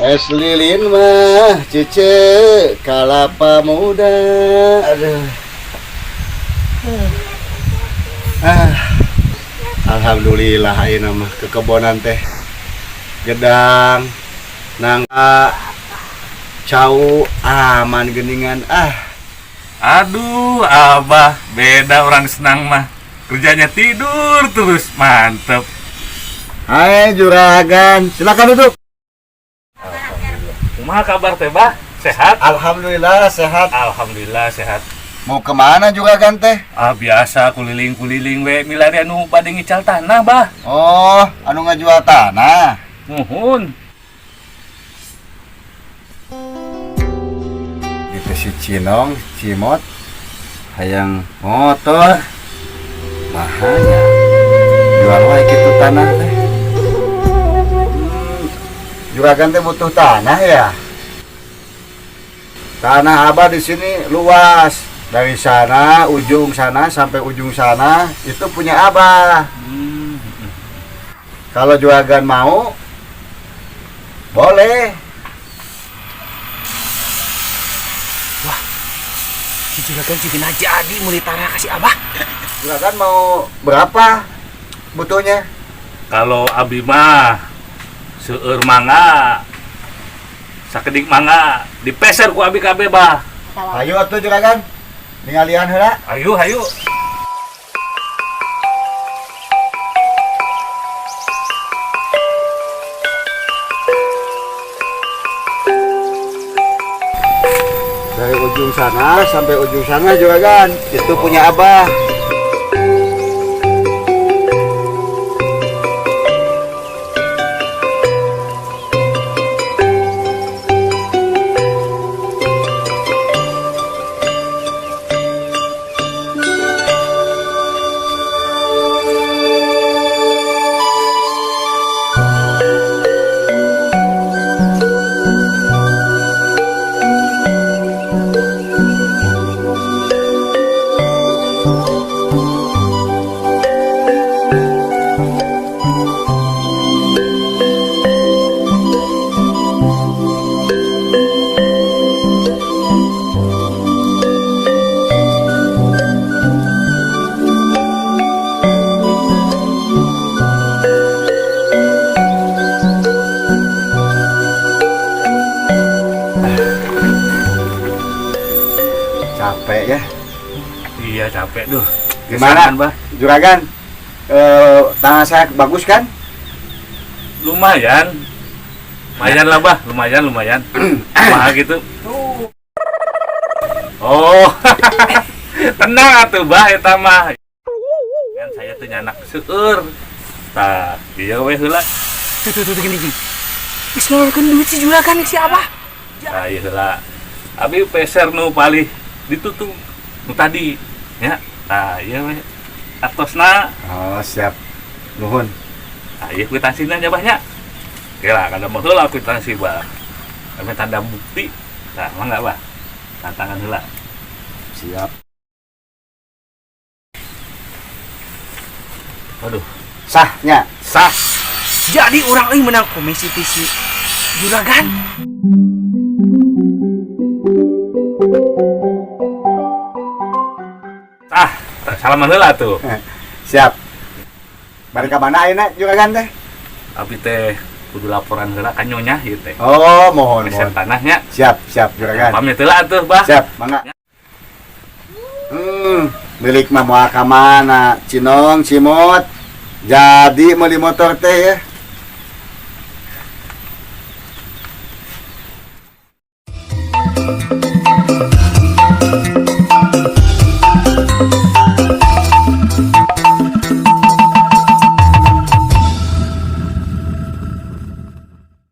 Es lilin mah cece kalapa muda. Aduh. Ah. Alhamdulillah ayeuna mah kekebonan teh. Gedang, nangka, cau aman geningan ah. Aduh, Abah, beda orang senang mah. Kerjanya tidur terus, mantep. Hai juragan, silakan duduk. Kumaha kabar teh, Bah? Sehat? Alhamdulillah sehat. Alhamdulillah sehat. Mau kemana juragan teh? Ah, biasa kuliling-kuliling we milari anu bade ngical tanah, Bah. Oh, anu ngajual tanah. Muhun. Itu si Cinong, Cimot, hayang motor, mahanya jual wae kitu tanah teh. Juragan teh butuh tanah ya. Tanah abah di sini luas. Dari sana, ujung sana sampai ujung sana itu punya abah. Kalau juragan mau, boleh. Si juragan juga jadi mulai tanah kasih abah. Juragan mau berapa butuhnya? Kalau abi mah seueur mangga. Sakedik mangga dipeser ku abi kabeh, Bah. Ayo atuh juragan. Ningalian heula. Ayo, ayo. Dari ujung sana sampai ujung sana juragan, itu punya abah. Capek ya? Iya capek duh. Gimana, Kesahan, Bah? Juragan? Tangan saya bagus kan? Lumayan. Lumayan lah, Bah. Lumayan, lumayan. Mahal gitu. Oh. Tenang atuh, Bah, eta mah. Kan saya tuh nyanak seueur. Tah, ieu we heula. Tuh tuh tuh gini gini. Geus ngeluarkeun duit si juragan si abah. Tah, ieu heula. Abi peser nu palih ditutup nu tadi ya. Tah, ieu we. Artosna. Oh, siap. Nuhun. Tah, ieu kwitansinya nya, Bah, nya. Oke lah, kada mau heula kwitansi, Bah. Kami tanda bukti. Tah, mangga, Bah. Tantangan heula. Siap. Waduh, Sahnya. Sah. Jadi orang euy menang komisi ti si juragan. Sah. Salaman heula tuh. Siap. Bari ka mana ayeuna juragan teh? Abi teh kudu laporan heula ka nyonya ieu teh. Oh, mohon, Meser mohon. Tanahnya. Siap, siap juragan. Pamit heula atuh, Bah. Siap, mangga. Milik mah moal ka mana? Cinong, Cimot. Jadi meuli motor teh ya.